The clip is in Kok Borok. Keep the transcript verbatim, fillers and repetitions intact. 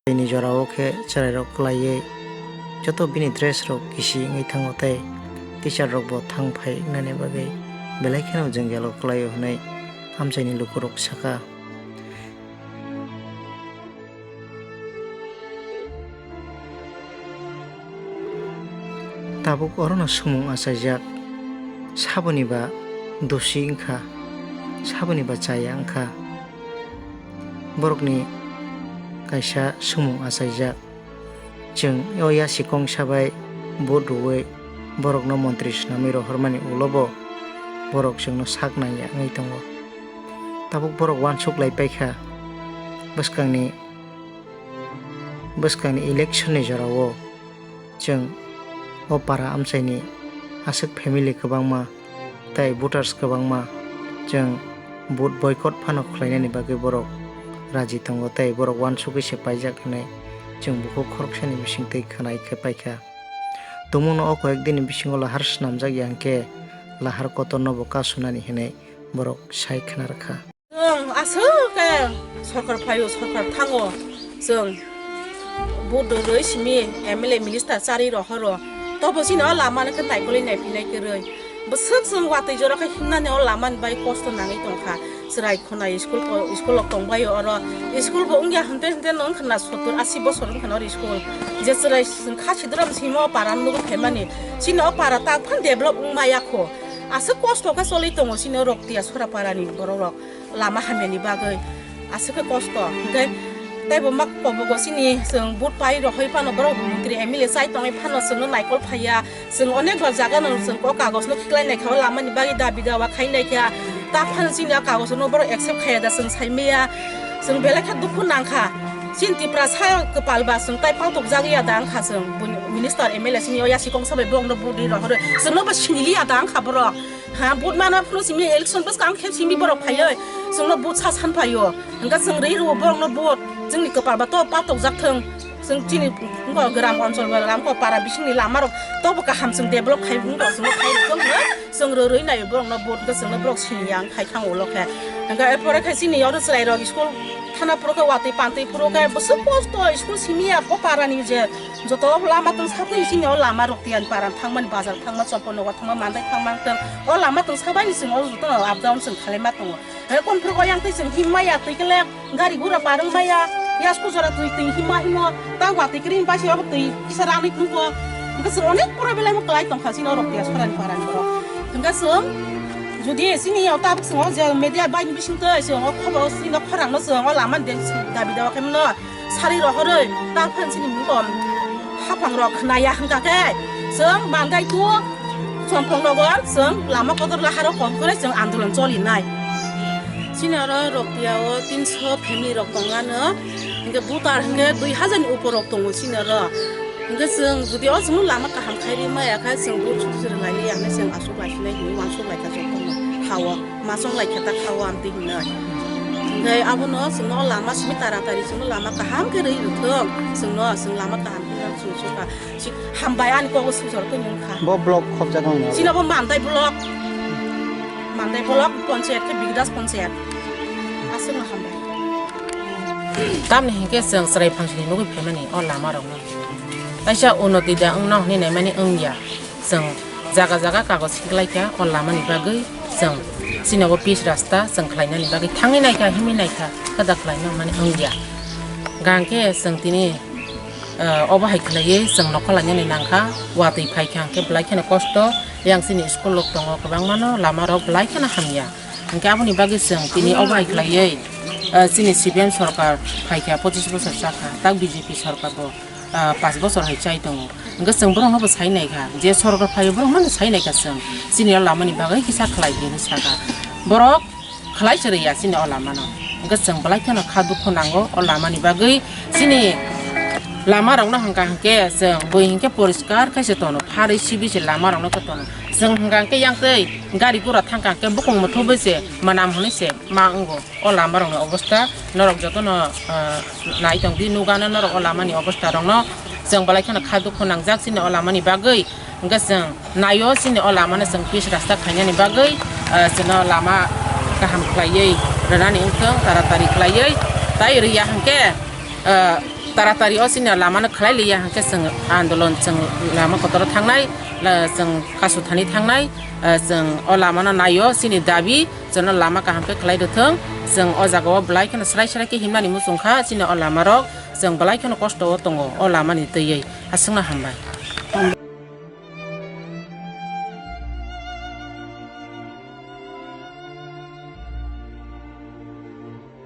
Tini jorao khe chwrairok kwlaiwi joto bini dress rok kisi wngwi thango tei teacher rokbo thang phai wngnani bagwi belai kheno jwngjalo kwlaio hwnwi amchaini lukurok sakha. Tabuk orono sumung achaijak, saboni ba dosi wngkha, saboni ba chaya wngkha. Borokni kaisa sumung achaijak. Chwng o yasikong sabai vote rwui borokno montri swnamwi rohormani ulobo borok chwngno sak nangya wngwi tongo. Tabuk borok uansuk lai paikha bwskangni, bwskangni election ni jorao chwng o para amchaini aswk family kwbangma tei voters kwbangma chwng vote boycott phano khlainani bagwi borok raji tongo tei borok uansugwi se paijak hwnwi chwng bukhuk khoroksani bisingtwi khwnai khe paikha. Tumungno o koyek dini bisingo lahar swnamjak ya hwnkhe lahar kotornobo kasunani hwnwi borok sai khna rwkha. Chwng aswk khe sorkar phaio, sorkar thango, chwng vote rwrwi simi M L A minister charwi rohoro, tobo chini o lama no khe naikolwi naiphinai kwrwi. Bwswk chwng watwi jora khe himnani o lama ni bai kosto nangwi tongkha. Chwrai khwnai school ko, school rok tongbaio oro. School bo wngya hwnte hwnte no wngkha na sottur asi bosor wngkha na oro school. Je chwrai chwng kha sidram simo o para nugwi phaimani. Chini o para tak phan develop wngmaya kho. Aswk kosto khe choli tongo chini o Roktiya Sora para ni borok rok. Lama hamyani bagwi aswk khe kosto. Hwnkhe teibo ma kobogo chini chwng vote pai rohoi phano borok montri M L A chai tongwi phano chwngno naikol phaiya. Chwng onek bar jaga no chwng o kagoj no khiklai naikha, o lama ni bagwi dabi dawa khai naikha. Ta phano chini o kagoj no borok accept khaiya da chwng sai maya. Chwng belai khe dukhu nangkha. Chini Tiprasa kwpal ba chwng tai paltok jagwi ya da wngkha chwng. Buini minister M L A chini o yasikong sabai borok no vote rwi rohorwi. Chwngno bo siniliya da wngkha borok. Ha, vote mana phano simi election bwskang khe simi borok phaiwi chwngno vote sa san phaio. Hwnkhe chwng rwi rwo borokno vote. Chwngni kwpal ba to patokjak thwng. Chwng chini wngkha gram onchol ba lamkha para bisingni lama rok tobo kaham chwng develop khai wngkha chwngno khai rwkha hwnwi chwng rwi rwi naio borokno vote hwnkhe chwngno borok sini yang khai thang ulo khe. Hwnkhe e pore khe chini oro chwrai rok school thana phuru khe watwi pantwi phuru khe bwswk kosto school simi ya o para ni je Joto o lama tong sakni sini o lama rok tiyang paran thangmani bazar thangma chompo nogo thangma mandai thangma tong o lama tong sabaini sini o joto up down sini khalai ma tongo. Hai kon phuru yang twi sini himma ya twi kele gari gura parung maya ya sku jora twi twi himma himo ta wa twi kri himma si o twi kisa rani thungko. Bwswk onek problem kwlai tongkha sini o rok tiya sorani paran borok. Hwnkhe chwng jodi sini o tabuk chwng o je media bai bising twi chwng o khobor sini o khorang no chwng o lama de dabi dawa khe mano. Sari rohoroi ta phan sini mungkon haphang rok khnaya hwnkha khe chwng mangai tu chongphong nogo chwng lama kotor laharo kom kore chwng andolon choli nai. Sini oro Roktiya o tinso family rok tongano hwnkhe butar hwnkhe dui hajar ni upor rok tongo sini oro. Hwnkhe chwng jodi o chwngno lama kaham khai ri maya khe chwng buchuk chwrwng lai ya hwnwi chwng aswk lai sinai hinwi uansuk lai kha jotono ha o. Ma chong lai khe ta kha o amtwi hinwi. Hwnkhe abono chwngno o lama simi taratari chwngno lama kaham khe rwi rwthwng. Chwngno chwng lama kaham khe rwna chwng sukha. Hambai ani kogo sujor khe nung kha. Bo block khobjak wng ya? Chini bo Mandai block. Mandai block ponchayat khe Bigdas ponchayat. Aswkno hambai. Tamni hinkhe chwng chwrai phangsni nugwi phaimani o lama rokno. Kaisa unoti da wngno hwnwi naimani wngya. Chwng jaga jaga kagoj hiklaikha o lamani bagwi chwng chini o pitch rasta chwng khlainani bagwi thangwi naikha, himwi naikha, kada khlaino mani wngya. Hwnkhe chwng tini, ah, obo hai khlaiwi chwng nokha lainani nangkha, watwi phaikha hwnkhe belai kheno kosto, yang chini school rok tongo kwbangmano, lama rok belai kheno hamya. Hwnkhe aboni bagwi chwng tini obo hai khlaiwi, ah, chini C P M sorkar phaikha, pochis bosor chakha, tak B J P sorkar bo. Ah, panch bosor hai chai tongo. Hwnkhe chwng borokno bo sai nai kha, je sorkar phaio borok mano sai nai kha chwng. Chini o lamani bagwi kisa khlai di hinwi sa kha. Borok khlai se rwya chini o lamano. Hwnkhe chwng belai kheno kha dukhu nango o lamani bagwi. Chini lama rokno hwnkha hwnkhe chwng bui hwnkhe poriskar khai se tono, pharwi sibwi se lama rokno khe tono. Chwng hwnkha hwnkhe yang tei gari gura thangkha hwnkhe bukung muthubwi se mwnam hwnwi se ma wngo. O lama rokni obostha norok jotono, ah, nai tong di, nugano norok o lamani obostha rokno. Chwng belai kheno kha dukhu nangjak chini o lamani bagwi. Hwnkhe chwng naio chini o lamano chwng pitch rasta khainani bagwi, ah, chwngno lama kaham khlaiwi rwnani wngthwng, taratari khlaiwi. Tai rwya hwnkhe, ah, Taratari o chini lama no khlai liya hwnkhe chwng andolon, chwng lama kotor o thangnai, la-, chwng kasu thani thangnai, eh, chwng o lama no naio chini dabi, chwngno lama kaham khe khlai rwthwng. Chwng o jaga o belai kheno srai srai khe himnani muchung kha, chini o lama rok chwng belai kheno kosto o tongo o lama ni twiwi. Aswkno hambai.